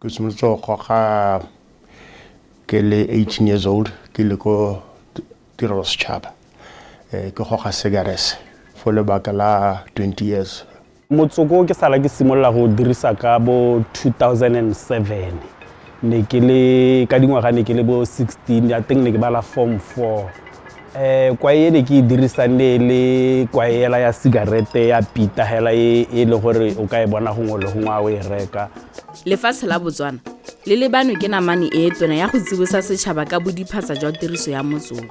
Ke simolotse go goga ke le 18 years old, ke le ko Tirelo Setšhaba. Ke goga cigarettes for lebaka la 20 years. Motsoko ke sala ke simolola go dirisa ka bo 2007. Ne ke le ka dingwaga ne ke le bo 16, ya teng ne ke bala form 4. Kwae e ne ke e dirisa ne le kwae ela ya cigarette ya pita hela e le gore o ka e bona gongwe le gongwe a o e reka. Lefatshe la Botswana le lebanwe ke namane e tona ya go tsibosa setšhaba ka bodiphatsa jwa tiriso ya motsoko.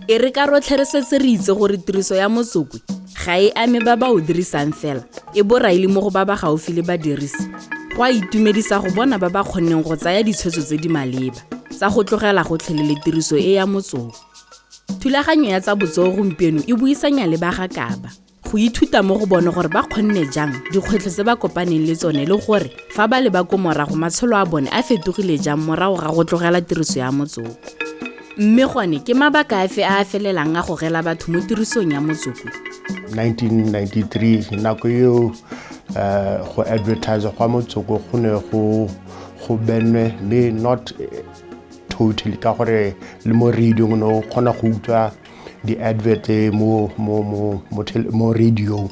E re ka rotlhe re setse re itse gore tiriso ya motsoko ga e ame ba ba o dirisang fela, e boraile mo go ba ba gaufi le badirisi. Go a itumedisa go bona ba ba kgonneng go tsaya ditshwetso tse di maleba tsa go tlogela gotlhelele tiriso e ya motsoko. Thulaganyo ya tsa botsogo gompieno e buisanya le ba ga Kaba go ithuta mo go bone gore ba kgonne jang dikgwetlho tse ba kopaneng le tsone le gore fa ba leba ko morago matshelo a bone a fetogile jang morago ga go tlogela tiriso ya motsoko. Mme gone ke mabaka afe a a felelang a gogela batho mo tirisong ya motsoko? 1993 nako eo go advertise gwa motsoko go ne go bannwe, mme not totally, ka gore le mo radio o ne o kgona go utlwa di-advert mo radio,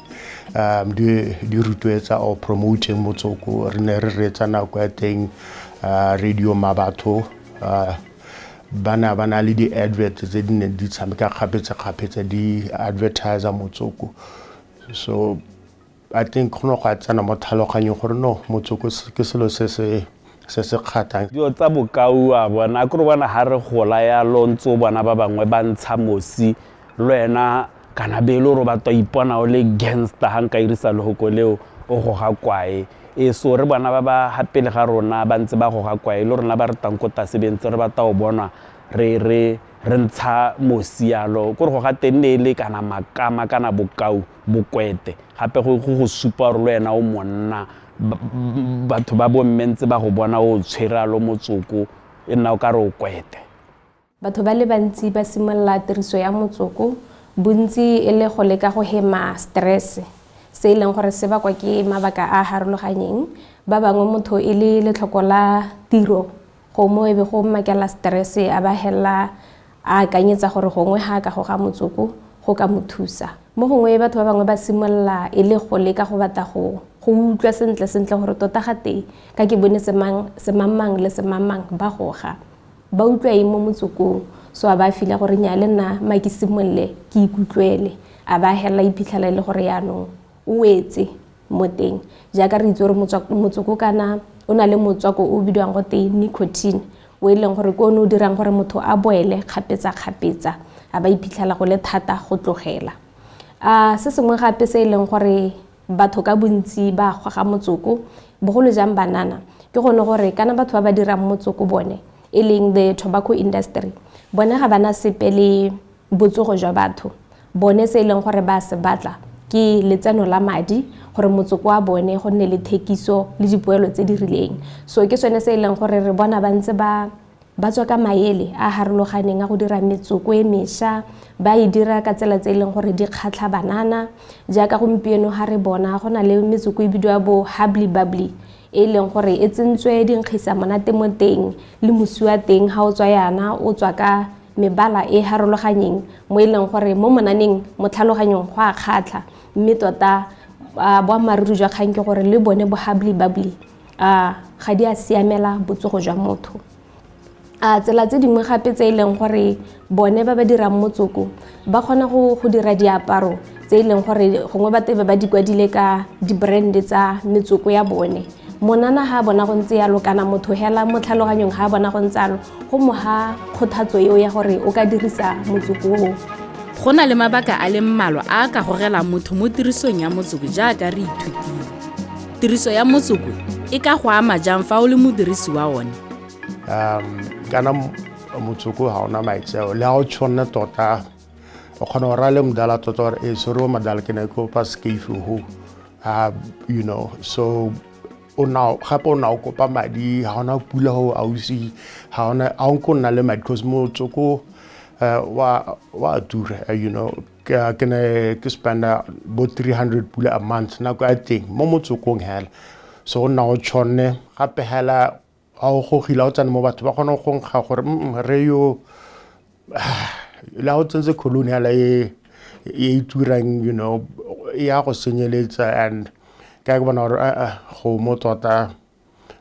di rotloetsa or promoting motsoko. Re ne re reetsa nako ya teng radio Mabatho, ba na le di-advert tse di neng di tshameka kgapetsa-kgapetsa di advertise motsoko. So I think go ne go a tsena mo tlhaloganyong gore no, motsoko ke selo se se kgathang. Dilo tsa bokau a bona, ke re bona ha re gola yalo ntse o bona ba bangwe ba ntsha mosi le wena kana be e le gore o batla ipona o le gangster ha nka irisa lehoko leo o goga kwae. So re bona ba ba ha pele ga rona ba ntse ba goga kwae, le rona ba re tang ko tlase be ntse re batla go bona re ntsha mosi yalo. Ke gore goga teng ne e le kana makama kana bokau bokwete, gape go supa gore le wena o monna, batho ba bomme ntse ba go bona o tshwere alo motsoko, e nna o ka re o kwete. Batho ba le bantsi ba simolola tiriso ya motsoko bontsi e le go leka go hema stress, se e leng gore se bakwa ke mabaka a a harologanyeng. Ba bangwe motho e le letlhoko la tiro, gongwe e be go mmakela stress, a ba hela a akanyetsa gore gongwe ha a ka goga motsoko go ka mo thusa. Mo gongwe batho ba bangwe ba simolola e le go leka go batla go utlwa sentle sentle gore tota ga teng ka ke bone semangmang le semangmang ba goga, ba utlwa eng mo motsokong. So a ba feel gore nnyaa le nna ma ke simolole ke ikutlwele, a ba hela iphitlhela e le gore yaanong o wetse mo teng. Jaaka re itse gore motsoko kana o na le motswako o bidiwang gote nicotine, o e leng gore ke one o dirang gore motho a boele kgapetsa-kgapetsa, a ba iphitlhela go le thata go tlogela. Se sengwe gape se e leng gore batho ka bontsi ba goga motsoko, bogolo jang banana, ke gone gore kana batho ba ba dirang motsoko bone, e leng the tobacco industry, bone ga bana sepe le botsogo jwa batho. Bone se e leng gore ba se batla ke letseno la madi, gore motsoko wa bone go nne le thekiso le dipoelo tse di rileng. So ke sone se e leng gore re bona ba ntse ba tswa ka maele a harologaneng a go dira metsoko e mešwa, ba e dira ka tsela tse e leng gore di kgatlha banana. Jaaka gompieno ha re bona go na le metsoko e bidiwa bo hubbly bubbly, e leng gore e tsentswe dinkgisa monate mo teng le mosi wa teng ha o tswa yana o tswa ka mebala e harologanyeng, mo e leng gore mo monaneng mo tlhaloganyong go a kgatlha. Mme tota boammaaruri jwa kgang ke gore le bone bo hubbly bubbly ga di a siamela botsogo jwa motho. Tsela tse dingwe gape tse e leng gore bone ba ba dirang motsoko ba kgona go dira diaparo tse e leng gore gongwe ba tebe ba di kwadile ka di-brand tsa metsoko ya bone. Monana ha bona go ntse yalo, kana motho hela mo tlhaloganyong ha bona go ntse yalo, go mo ha kgothatso eo ya gore o ka dirisa motsoko oo. Go na le mabaka a le mmalwa a a ka gogelang motho mo tirisong ya motsoko jaaka re ithutile. Tiriso ya motsoko e ka go ama jang fa o le modirisi wa one? Kana motsoko ga ona maitseo, le ha o tshwanne tota o kgona go raya le modala tota gore e sorry madala ke ne ke kopa sekeifo ho, you know, so o na gape o na o kopa madi, ga ona pula ho ausi, ga ona a o nko nna le madi because motsoko wa tura, you know. Ke ne ke spenda bo 300 pula a month nako ya teng mo motsokong hela. So o nna o tshwanne gape hela ga o gogile, o tsene mo batho ba kgona go nkga gore re yo le ga o tsentse cologne yala e e turang, you know, e ya go senyeletsa. And ka ke bona gore go mo tota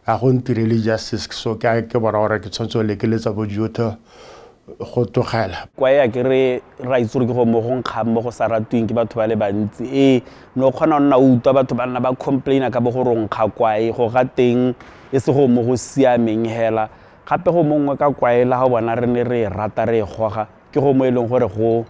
a go ntirele justice, so ke bona gore ke tshwanetse go lekeletsa bo jotho go tlogela. Kwa ya ke re ra itse gore ke go mo go nkgang mo go sa ratweng ke batho ba le bantsi. Ee, no kgona go nna o utlwa batho ba nna ba complaina ka bo gore nkga kwae go ga teng e se go mo go siameng hela. Gape go mongwe ka kwae la ga bona re ne re e rata re e goga, ke go mo e leng gore go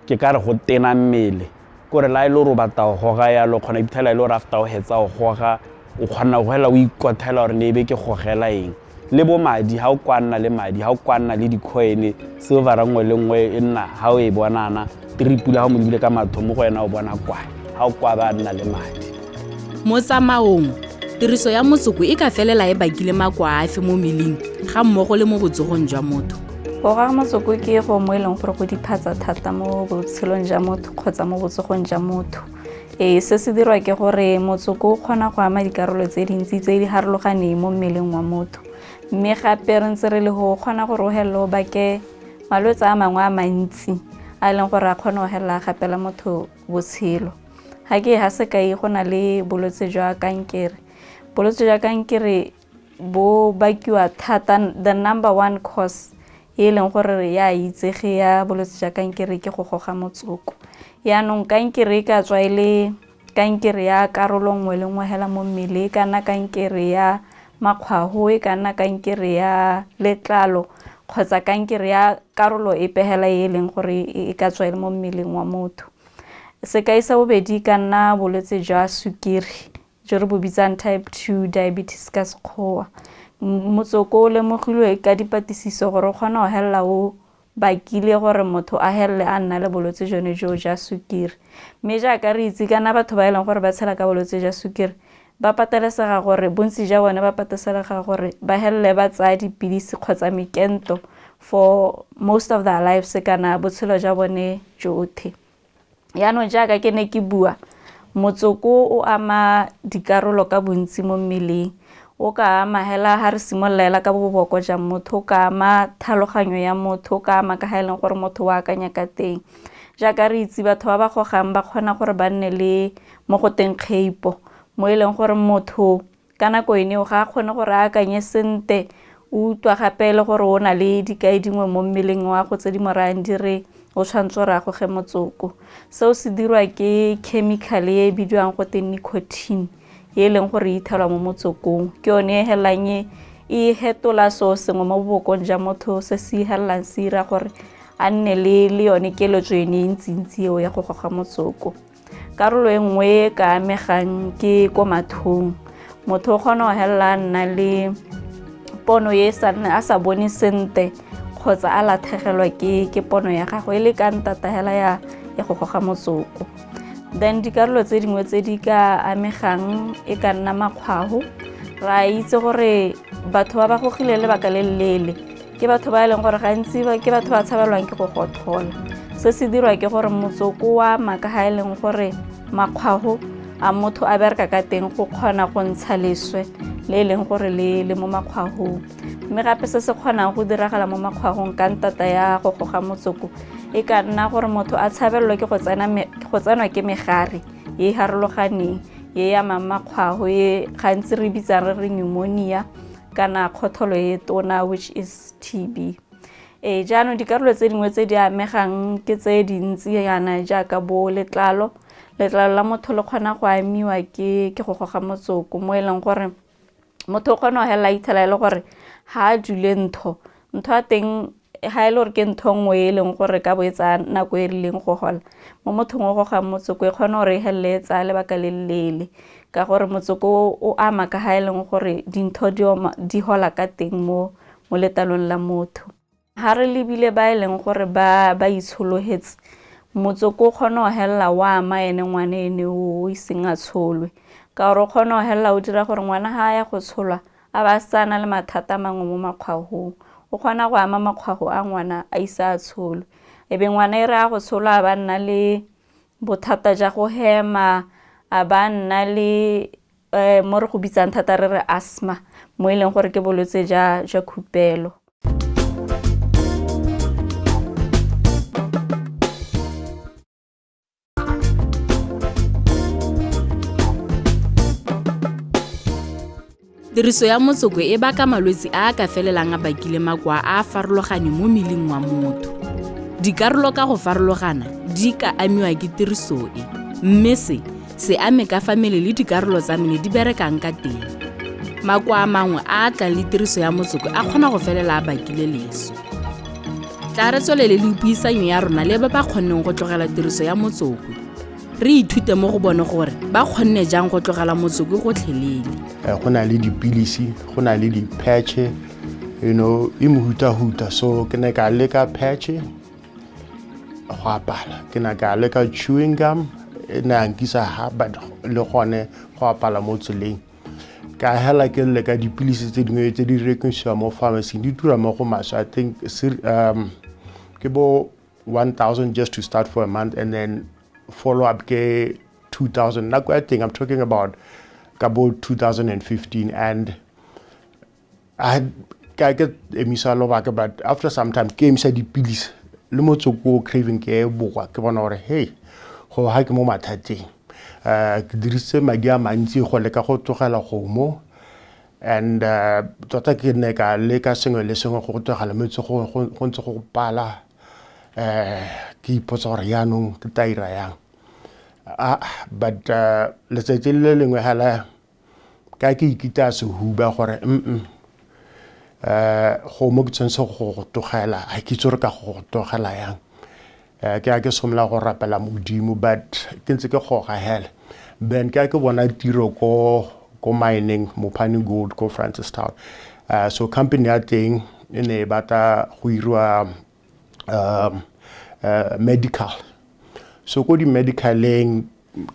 ke ka re go tena mmele, kore la e le gore o batla go goga yalo, kgona iphitlhela e le gore after o hetsa go goga o kgona go hela o ikothela gore ne ebe ke gogela eng. Le bo madi, ha o kwa nna le madi, ha o kwa nna le di-coin, silvera nngwe le nngwe e nna ha o e bonana tripula, ha o mo lebile ka matho mo go wena o bona kwae, ha o kwa ba nna le madi. Mo tsamaong, tiriso ya motsoko e ka felela e bakile makoa afe mo mmeleng ga mmogo le mo botsogong jwa motho? Go goga motsoko ke go mo e leng gore go diphatsa thata mo botshelong jwa motho kgotsa mo botsogong jwa motho. Ee, se se dirwa ke gore motsoko o kgona go ama dikarolo tse dintsi tse di harologaneng mo mmeleng wa motho, mme gape re ntse re le go kgona gore o helele o bake malwetse a mangwe a mantsi a e leng gore a kgone go helela gapela motho botshelo. Ga ke ha sekai, go na le bolwetse jwa kankere. Bolwetse jwa kankere bo bakiwa thata, the number one cause e leng gore ya itsege ya bolwetse jwa kankere ke go goga motsoko. Yaanong kankere e ka tswa e le kankere ya karolo nngwe le nngwe hela mo mmele, e ka nna kankere ya makgwago, e ka nna kankere ya letlalo kgotsa kankere ya karolo epe hela e leng gore e ka tswa e le mo mmeleng wa motho. Sekai sa bobedi ka nna bolwetse jwa sukiri jo re bo bitsang type 2 diabetes ka Sekgowa. Motsoko o lemogilwe ka dipatlisiso gore o kgona go helela o bakile gore motho a helele a nna le bolwetse jone jo jwa sukiri. Mme jaaka re itse kana batho ba e leng gore ba tshela ka bolwetse jwa sukiri ba patelesega gore, bontsi jwa bone ba patelesega gore ba helele ba tsaya dipilisi kgotsa mekento for most of their lives kana botshelo jwa bone jotlhe. Yaanong jaaka ke ne ke bua, motsoko o ama dikarolo ka bontsi mo mmeleng. O ka ama hela ha re simolola hela ka boboko jwa motho, o ka ama tlhaloganyo ya motho, o ka ama ka ha e leng gore motho o akanya ka teng. Jaaka re itse batho ba ba gogang ba kgona gore ba nne le mo go teng kgeipo, mo e leng gore motho ka nako ene ga a kgone gore a akanye sentle, o utlwa gape le gore o na le dikai dingwe mo mmeleng wa go tse di mo rayang di re o tshwanetse gore a goge motsoko. Seo se dirwa ke chemical e bidiwang go teng nicotine, e leng gore e ithelwa mo motsokong. Ke yone e helang e hetola seo sengwe mo bobokong jwa motho se se helelang se dira gore a nne le yone keletso ene e ntsintsi eo ya go goga motsoko. Karolo e nngwe e ka amegang ke ko mathong. Motho o kgona go helela a nna le pono e a sa bone sentle kgotsa a latlhegelwa ke pono ya gagwe e le ka ntata hela ya go goga motsoko. Then dikarolo tse dingwe tse di ka amegang e ka nna makgwago. Re a itse gore batho ba ba gogileng lebaka le leleele ke batho ba e leng gore gantsi ke batho ba tshabelwang ke go gothola. Se se dirwa ke gore motsoko wa ama ka ha e leng gore makgwago a motho a bereka ka teng go kgona go ntsha leswe le e leng gore le mo makgwagong. Mme gape se se kgonang go diragala mo makgwagong ka ntata ya go goga motsoko e ka nna gore motho a tshabelelwe ke go tsenwa ke megare e e harologaneng e e amang makgwago e gantsi re bitsang re re pneumonia kana kgotholo e tona, which is TB. Ee, jaanong dikarolo tse dingwe tse di amegang ke tse dintsi yana jaaka bo letlalo. Letlalo la motho le kgona go amiwa ke go goga motsoko, mo e leng gore motho o kgona go helela a ithela e le gore ha a dule ntho ya teng ha e le gore ke ntho nngwe e leng gore ka bo e tsaya nako e rileng go gola. Mo mothong o gogang motsoko e kgona gore e helele e tsaya lebaka le leleele, ka gore motsoko o ama ka ha e leng gore dintho di hola ka teng mo letalong la motho. Ha re lebile ba e leng gore ba itshologetse, motsoko o kgona go helela wa ama ene ngwana ene o iseng a tsholwe, ka gore o kgona go helela o dira gore ngwana ha a ya go tsholwa a ba a sa na le mathata a mangwe mo makgwagong. O kgona go ama makgwago a ngwana a ise a tsholwe, e be ngwana e re a go tsholwa a ba nna le bothata jwa go hema, a ba nna le mo re go bitsang thata re re asthma. mo e leng gore ke bolwetse jwa khupelo. Tiriso ya motsoko e baka malwetse a a ka felelang a bakile makoa a a farologaneng mo mmeleng wa motho. Dikarolo ka go farologana di ka amiwa ke tiriso e, mme se se ame ka fa mmele le dikarolo tsa mmele di berekang ka teng. Makoa a mangwe a a tlang le tiriso ya motsoko a kgona go felela a bakile leso. Tla re tswelele le puisanyo ya rona le ba ba kgonneng go tlogela tiriso ya motsoko. Re ithute mo go bone gore ba kgonne jang go tlogela motsoko gotlhelele. Go na le dipilisi, go na le di-patch, you know, e mehutahuta. So ke ne ka leka patch go apala, ke ne ka leka chewing gum, e ne ya nkisa ha, but le gone go apala mo tseleng. Ka hela ke leka dipilisi tse dingwe tse di rekisiwang mo pharmacy, di tura mo go maswe. I think ke bo 1,000 just to start for a month, and then follow up ke 2,000. Nako ya teng, I'm talking about ka bo 2015, and I ka ke emisa lobaka, but after some time ke emisa dipilisi le motsoko o craving ke e bogwa, ke bona gore hey, go ha ke mo mathateng. Ke dirisitse madi a mantsi go leka go tlogela kgomo, and tota ke ne ka leka sengwe le sengwe go tlogela metse go ntse go pala. Ke ipotsa gore jaanong ke tla ira yang. But letsatsi le lengwe hela ka ke ikita sehuba gore kgomo ke tshwanetse go tlogela, ga ke itse gore ka go tlogela yang. Ke a ke simolola go rapela Modimo, but ke ntse ke goga hela. Then ke a ke bona tiro ko mining, Mopani Gold ko Francistown. So company ya teng e ne e batla go iriwa medical. So ko di-medicaleng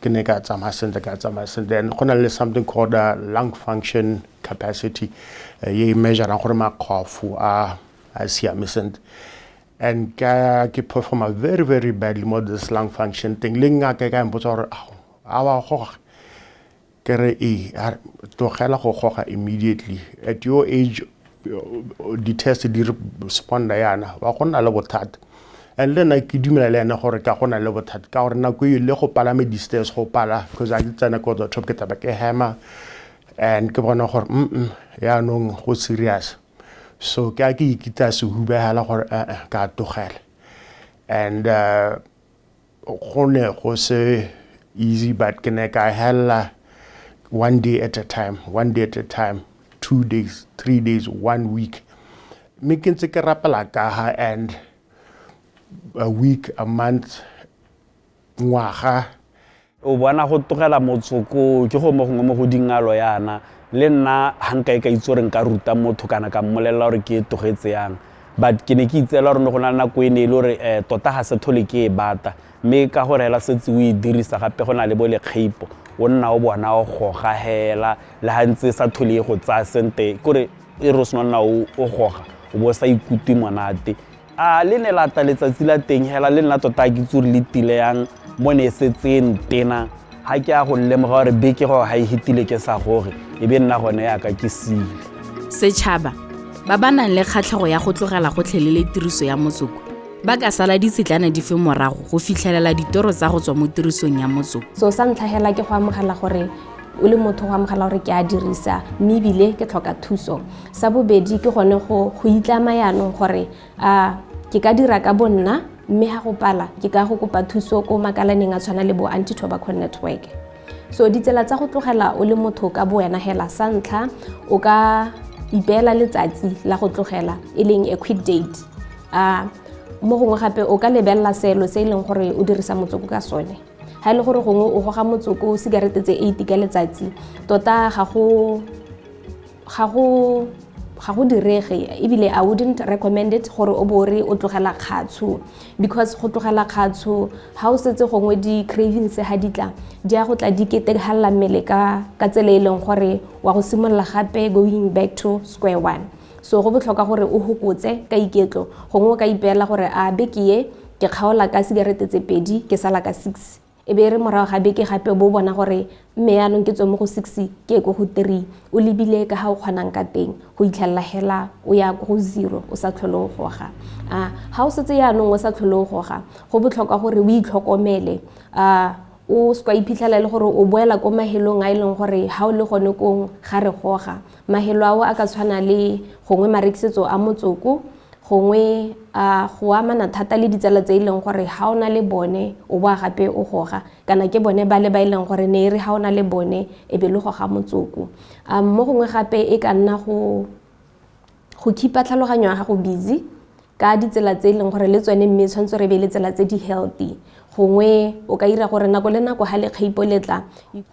ke ne ka tsamaya sentle, ka tsamaya sentle. Then go na le something called lung function capacity, e measurang gore makgwafo a siame sentle. And ka ke performa very, very badly mo this lung function thing. Le ngaka ka mpotsa gore a wa goga, ke re ee, tlogela go goga immediately. At your age, di-test di responda yana, wa go nna le bothata. And le nna ke dumela le ene gore ka go na le bothata, ka gore nako e le go palame di-stairs go pala, because a ke tsena ko the top ke taba ke hema, and ke bona gore yaanong go serious. So ke a ke ikita sehuba hela gore ka tlogela. And go ne go se easy, but ke ne ka hela one day at a time, one day at a time, 2 days, 3 days, 1 week. Mme ke ntse ke rapela ka ha, and a week, a month, ngwaga. O bona go tlogela motsoko ke go mo gongwe mo go dingalo yana. Le nna ha nka e ka itse gore nka ruta motho kana ka mmolelela gore ke e tlogetse yang, but ke ne ke itseela gore ne go na le nako e ne e le gore tota ga se thole ke e bata, mme ka gore hela setse o e dirisa gape go na le bo lekgeipo, o nna o bona o goga hela le ha ntse sa thole e go tsaya sente, kore e re o sena nna o goga o bo sa ikutlwe monate. A le ne la tla letsatsi la teng hela le nna tota ke itse gore le tile yang mo ne e setse e ntena. Ha ke a go lemoga gore beke gore ha e hitile ke sa goge, e be nna gone yaka ke siile. Setšhaba ba ba nang le kgatlhego ya go tlogela gotlhelele tiriso ya motsoko ba ka sala ditsetlana dife morago go fitlhelela ditoro tsa go tswa mo tirisong ya motsoko. So sa ntlha hela ke go amogela gore o le motho, go amogela gore ke a dirisa mme ebile ke tlhoka thuso. Sa bobedi ke gone go itlama yaanong gore ke ka dira ka bonna, mme ha go pala ke ka go kopa thuso ko makalaneng a tshwana le bo Anti-Tobacco Network. So ditsela tsa go tlogela o le motho ka bo wena hela, sa ntlha o ka ipeela letsatsi la go tlogela, e leng a quit date. Mo gongwe gape o ka lebelela selo se e leng gore o dirisa motsoko ka sone. Ha e le gore gongwe o goga motsoko sigarete tse 80 ka letsatsi, tota ga go direge, ebile I wouldn't recommend it gore o bo re o tlogela kgatsho, because go tlogela kgatsho ha o setse gongwe di-cravings ha di tla, di a go tla di ketegalla mmele ka tsela e leng gore wa go simolola gape going back to square one. So go botlhokwa gore o hokotse ka iketlo, gongwe o ka ipeela gore a beke e ke kgaola ka sigarete tse 2, ke sala ka 6. E be re morago ga beke gape bo bona gore mme yaanong ke tswe mo go 6 ke ko go 3, o lebile ka ga o kgonang ka teng go itlhelela hela o ya ko go 0 o sa tlhole o goga. Ga o setse yaanong o sa tlhole o goga, go botlhokwa gore o itlhokomele, o se ka iphitlhela e le gore o boela ko mahelong a e leng gore ga o le gone kong ga re goga. Mahelo ao a ka tshwana le gongwe marekisetso a motsoko, gongwe go amana thata le ditsala tse e leng gore ga o na le bone o boa gape o goga, kana ke bone ba le ba e leng gore ne e re ga o na le bone e be le goga motsoko. Mo gongwe gape e ka nna go keep-a tlhaloganyo ya gago busy ka ditsela tse e leng gore le tsone mme tshwanetse re be le tsela tse di healthy. Gongwe o ka ira gore nako le nako ga lekgaipo le tla,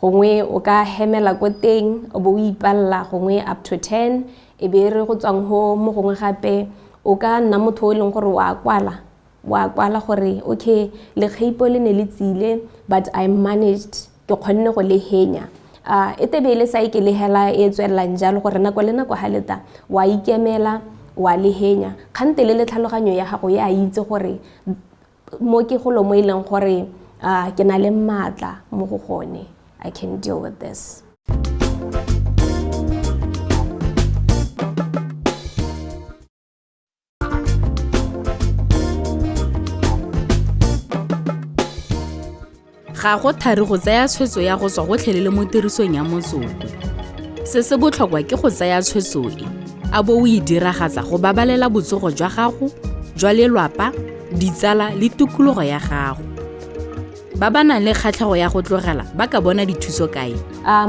gongwe o ka hemela ko teng o bo o ipalla gongwe up to 10, e be re go tswang ho mo gongwe gape o ka nna motho o e leng gore wa kwala gore okay lekgaipo le ne le tsile but I managed, ke kgonne go le henya. E tebe le saekele hela e tswelelang jalo gore nako le nako ga leta wa ikemela wa le henya. Kgante le tlhaloganyo ya gago e a itse gore mo ke golo mo e leng gore ke na le maatla mo go gone, I can deal with this. Ga go thari go tsaya tshwetso ya go tswa gotlhelele mo tirisong ya motsoko. Se se botlhokwa ke go tsaya tshwetso e, a bo o e diragatsa go babalela botsogo jwa gago, jwa lelwapa, ditsala le tikologo ya gago. Ba ba nang le kgatlhego ya go tlogela ba ka bona dithuso kae?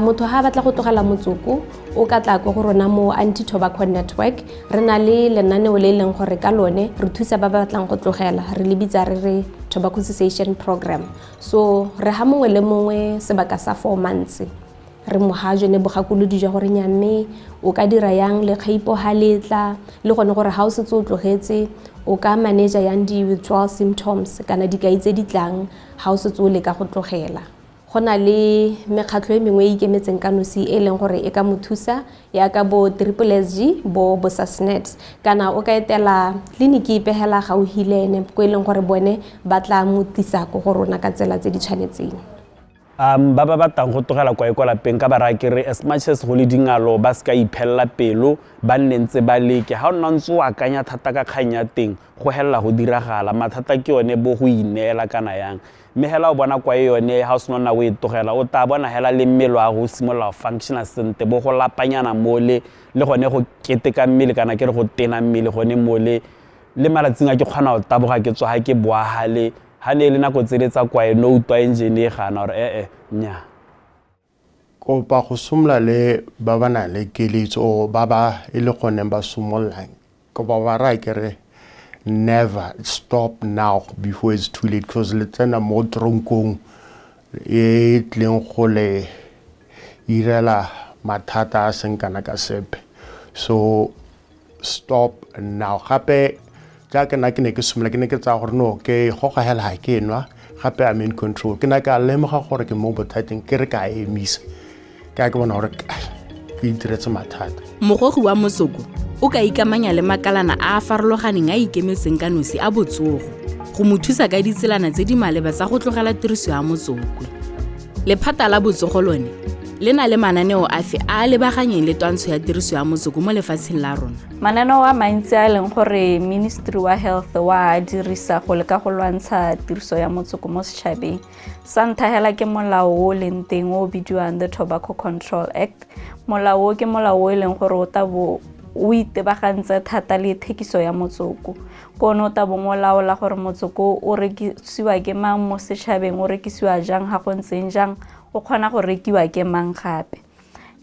Motho ha a batla go tlogela motsoko o ka tla ko go rona mo Anti-Tobacco Network. Re na le lenaneo le e leng gore ka lone re thusa ba ba batlang go tlogela, re le bitsa re re Tobacco Cessation Program. So re ha mongwe le mongwe sebaka sa 4 months, re mo ha jone bogakolodi jwa gore nya mme o ka dira yang lekgaipo ha letla, le gone gore ha o setse o tlogetse o ka manage yang di-withdrawal symptoms kana dikai tse di tlang ha o setse o leka go tlogela. Go na le mekgatlho e mengwe e ikemetseng ka nosi e leng gore e ka mo thusa, yaka bo Triple SG, bo Bosasnet, kana o ka etela tleliniki e pegela gaufi le ene ko e leng gore bone ba tla mo tlisa ko go rona ka tsela tse di tshwanetseng. Ba ba batlang go tlogela kwa kwa lapeng ka ba raya ke re as much as go le dingalo ba se ka iphelela pelo, ba nne ntse ba leke. Ha o nna ntse o akanya thata ka kgang ya teng, go helela go diragala. Mathata ke yone bo go ineela kana yang. Mme hela o bona kwa yone ha o sena nna o e tlogela, o tla bona hela le mmele wa go simolola go functiona sentle, bo go lapanyana mole le gone go keteka mmele kana ke re go tena mmele gone mole. Le malatsing a ke kgona go taboga ke tswa ha ke boa hale, ha ne le nako tsele tsa kwae no utlwa engine e gana gore nya. Kopa go simolola le ba ba nang le keletso ba ba e le goneng ba simololang, kopa ba raya ke re never stop now before it's too late, because le tsena mo tronkong e tleng go le irela mathata a seng kana ka sepe. So stop now. Gape jaaka nna ke ne ke simolola, ke ne ke tsaya gore no ke goga hela ha ke nwa, gape I'm in control. Ke ne ka lemoga gore ke mo bothateng, ke re ka emisa, ka ke bona gore ke itiretse mathata. Mogogi wa motsoko o ka ikamanya le makalana a a farologaneng a ikemetseng ka nosi a botsogo go mo thusa ka ditselana tse di maleba tsa go tlogela tiriso ya motsoko. Lephata la botsogo lone le na le mananeo afe a a lebaganyeng le twantsho ya tiriso ya motsoko mo lefatsheng la rona? Mananeo a mantsi a leng gore Ministry wa Health wa dirisa go leka go lwantsha tiriso ya motsoko mo setšhabeng. Sa ntlha hela ke molao o leng teng o bidiwang the Tobacco Control Act. Molao o ke molao o e leng gore o tla bo o itebagantse thata le thekiso ya motsoko. Ke one o tla bong o laola gore motsoko o rekisiwa ke mang mo setšhabeng, o rekisiwa jang, ga go ntseng jang, o kgona go rekiwa ke mang gape.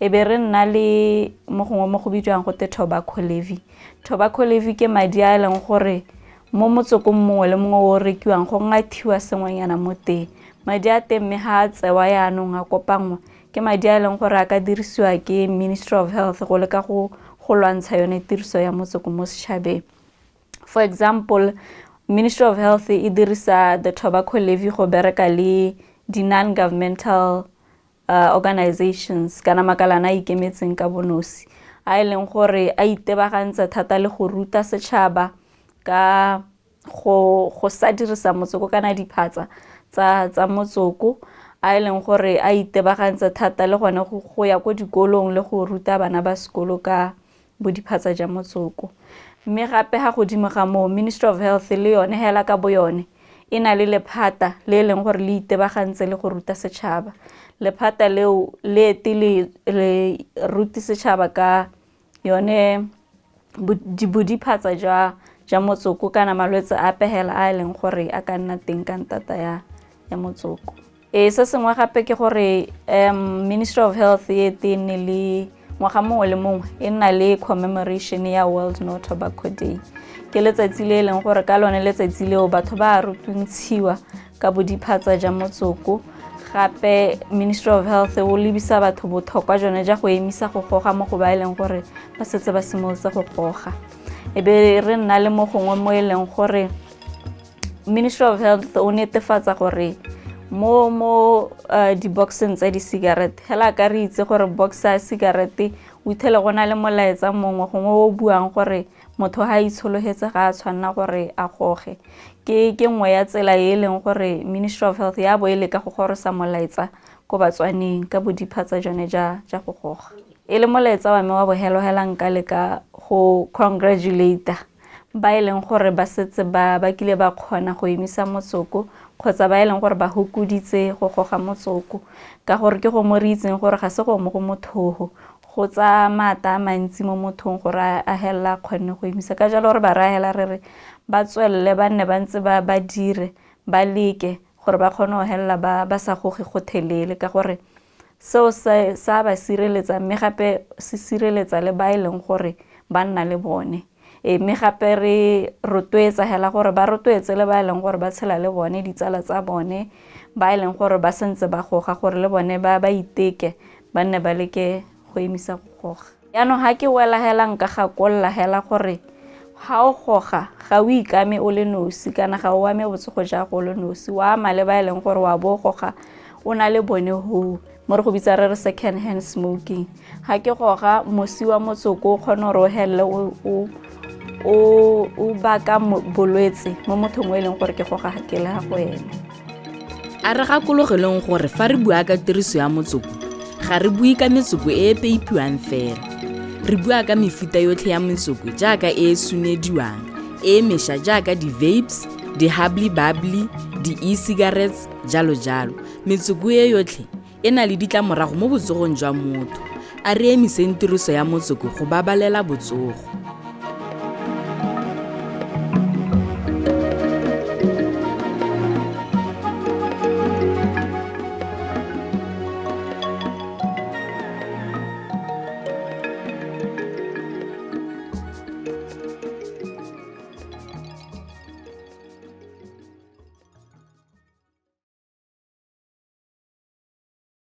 E be re nna le mo gongwe mo go bidiwang gote tobacco levy. Tobacco levy ke madi a e leng gore mo motsokong mongwe le mongwe o rekiwang go ngathiwa sengwenyana mo teng. Madi a teng mme ga a tsewa yaanong a kopanngwa, ke madi a e leng gore a ka dirisiwa ke Ministry of Health go leka go lwantsha yone tiriso ya motsoko mo setšhabeng. For example, Ministry of Health e dirisa the tobacco levy go bereka le di non-governmental organizations kana makalana a ikemetseng ka bonosi, a e leng gore a itebagantse thata le go ruta setšhaba ka go sa dirisa motsoko kana diphatsa tsa motsoko a e leng gore a itebagantse thata le gone go ya ko dikolong le go ruta bana ba sekolo ka bodiphatsa ja motsoko. Mme gape ga godimo ga moo, Ministry of Health le yone hela ka bo yone e na le lephata le e leng gore le itebagantse le go ruta setšhaba. Lephata leo le ete le ruti setšhaba ka yone bodiphatsa jwa motsoko kana malwetse a pehela a e leng gore a ka nna teng ka ntata ya motsoko. Se sengwe gape ke gore Ministry of Health e ete e nne le ngwaga mongwe le mongwe e nna le commemoration ya World No Tobacco Day. Ke letsatsi le e leng gore ka lone letsatsi leo batho ba rutuntshiwa ka bodiphatsa ja motsoko. Gape Ministry of Health o lebisa batho botlhokwa jone ja go emisa go goga mo go ba e leng gore ba setse ba simolotse go goga. E be re nna le mo gongwe mo e leng gore Ministry of Health o netefatsa gore mo di-boxeng tsa di-cigarette, hela ka re itse gore box ya cigarette o ithele go na le molaetsa mongwe gongwe o buang gore motho ha a itshologetse ga a tshwanela gore a goge. Ke nngwe ya tsela e leng gore Ministry of Health ya bo e leka go gorosa molaetsa ko Batswaneng ka bodiphatsa jone ja go goga. E le molaetsa wa me wa bohelo-hela nka leka go congratulate ba e leng gore ba setse ba kile ba kgona go emisa motsoko kgotsa ba e leng gore ba hokoditse go goga motsoko, ka gore ke go mo re itseng gore ga se go mo go mothogo, go tsaya maata a mantsi mo mothong gore a helela a kgonne go emisa. Ka jalo re ba raya hela re re ba tswelele ba nne ba ntse ba dire ba leke gore ba kgone go helela ba sa goge gothelele, ka gore seo sa ba sireletsa mme gape se sireletsa le ba e leng gore ba nna le bone. Mme gape re rotloetsa hela gore ba rotloetse le ba e leng gore ba tshela le bone, ditsala tsa bone ba e leng gore ba santse ba goga, gore le bone ba iteke ba nne ba leke go emisa go goga. Jaanong ga ke wela hela nka gakolola hela gore ga o goga ga o ikame o le nosi kana ga o ame botsogo ja go le nosi, o ama le ba e leng gore wa bo goga o na le bone ho mo re go bitsa re re second hand smoking. Ga ke goga mosi wa motsoko o kgone gore o helele o baka bolwetse mo mothong o e leng gore ke goga ke le ga go ene. A re gakologeleng gore fa re bua ka tiriso ya motsoko ga re bue ka metsoko e e peipiwang fela, re bua ka mefuta yotlhe ya metsoko jaaka e e sunediwang, e mešwa jaaka di-vapes, di-hubbly bubbly, di-e-cigarettes, jalo jalo. Metsoko e yotlhe e na le ditlamorago mo botsogong jwa motho. A re emiseng tiriso ya motsoko go babalela botsogo.